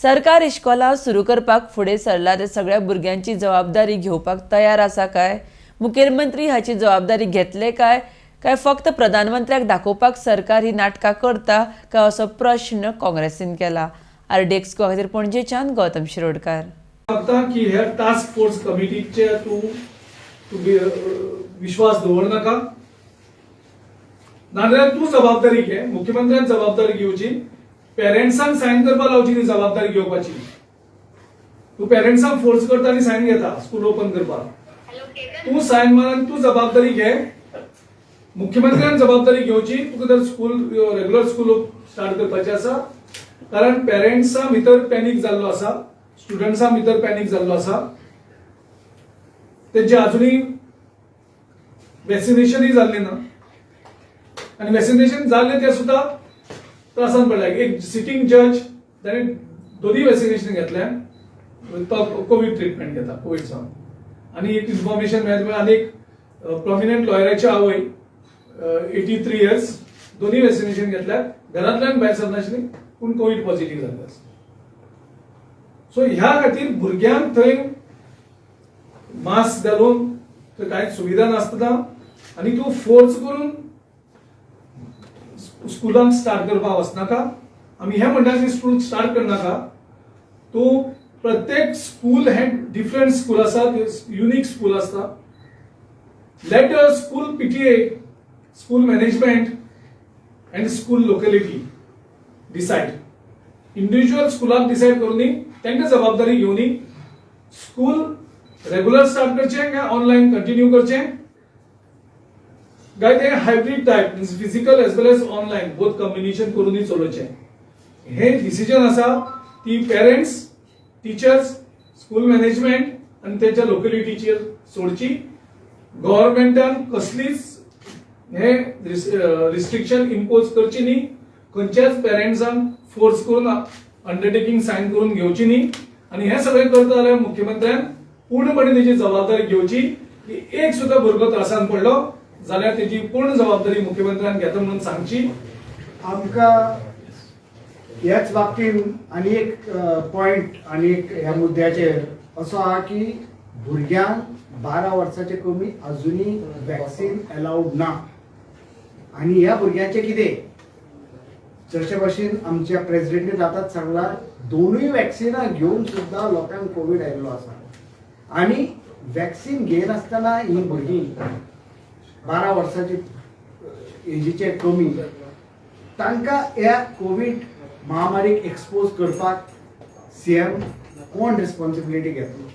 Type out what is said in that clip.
सरकार इश्कोलां सुरू करपाक फुडें सरला ते सगळ्या भुरग्यांची जबाबदारी घेवपाक तयार आसा काय? मुखेलमंत्री हाची जबाबदारी घेतले काय, काय फक्त प्रधानमंत्र्याक दाखोवपाक सरकार ही नाटकां करता काय, असो प्रश्न काँग्रेसीन केला. आरडीएक्स गोवा खातीर पणजेच्यान गौतम शिरोडकार. मागता की ह्या टास्क फोर्स कमिटीचे तूं तूं विश्वास दवर नाका, नाजाल्यार तूं जबाबदारी घे. मुख्यमंत्र्यान जबाबदारी घेवची, पेरंट्सांक सायन करपाक लावची ती जबाबदारी घेवपाची. तूं पेरंट्सांक फोर्स करता आनी सायन घेता स्कूल ओपन करपाक. तूं सायन मार आनी तूं जबाबदारी घे. मुख्यमंत्र्यान जबाबदारी घेवची. तुका जर स्कूल, रेग्युलर स्कूल स्टार्ट करपाचें आसा, कारण पेरंट्सां भितर पॅनीक जाल्लो आसा, स्टुडंट्सां भितर पॅनीक जाल्लो आसा. तेंचे अजुनूय वॅक्सिनेशनूय जाल्लें ना आनी वॅक्सिनेशन जाल्लें ते सुद्दां त्रासान पडले. एक सिटींग जज, ताणें दोनूय वॅक्सिनेशन घेतल्या, तो कोवीड ट्रिटमेंट घेता कोवीड जावन. आनी एक इन्फॉर्मेशन मेळ्ळें, आनी एक प्रोमिनंट लॉयराची आवय, 83 इयर्स, दोन्ही वॅक्सिनेशन घेतल्या, घरांतल्यान भायर सरनाशिल्ली, पूण कोवीड पॉझिटिव्ह जाल्ले आसा. सो ह्या खातीर भुरग्यांक थंय मास्क घालून, थंय कांय सुविधा नासतना आनी तूं फोर्स करून स्कुलांक स्टार्ट करपाक वचनाका. आमी हें म्हणटा की स्कूल स्टार्ट करनाका तूं. प्रत्येक स्कूल हें डिफरंट स्कूल आसा, युनीक स्कूल आसता. Let school PTA, school management and school locality decide. Individual स्कुलाक डिसायड करूनी, तांकां जबाबदारी घेवनी स्कूल रेग्युलर स्टार्ट करचें काय ऑनलायन कंटिन्यू करचें काय ते hybrid type, means physical as well as online, both combination करूनय चलोवचें, हे डिसिजन आसा ती पेरंट्स, टिचर्स, स्कूल मॅनेजमेंट आनी तेंच्या लोकॅलिटीचेर सोडची. गव्हर्मेंटान कसलीच हे रिस्ट्रिक्शन इम्पोज करची न्ही, खंयच्याच पेरंट्सांक फोर्स करून अंडरटेकींग सायन करून घेवची न्ही. आनी हें सगळें करता जाल्यार मुख्यमंत्र्यान पूर्णपणे तेजी जबाबदारी घेवची की एक सुद्दां भुरगो त्रासान पडलो जाल्यार तेजी पूर्ण जबाबदारी मुख्यमंत्र्यान घेता म्हणून सांगची. आमकां ह्याच बाबतीन आनी एक पॉयंट आनी एक ह्या मुद्द्याचेर असो आहा की भुरग्यांक 12 वर्साचे कमी अजुनूय वॅक्सीन अलाउड ना. आनी ह्या भुरग्यांचें कितें, जशे भशेन आमच्या प्रेजिडेंटीन आतांच सांगलां, दोनूय वॅक्सिनां घेवन सुद्दां लोकांक कोवीड आयिल्लो आसा आनी वॅक्सीन घेयनासतना ही भुरगीं 12 वर्साची एजीचे कमी, तांकां ह्या कोवीड महामारीक एक्सपोज करपाक सीएम कोण रिस्पॉन्सिबिलिटी घेतलो?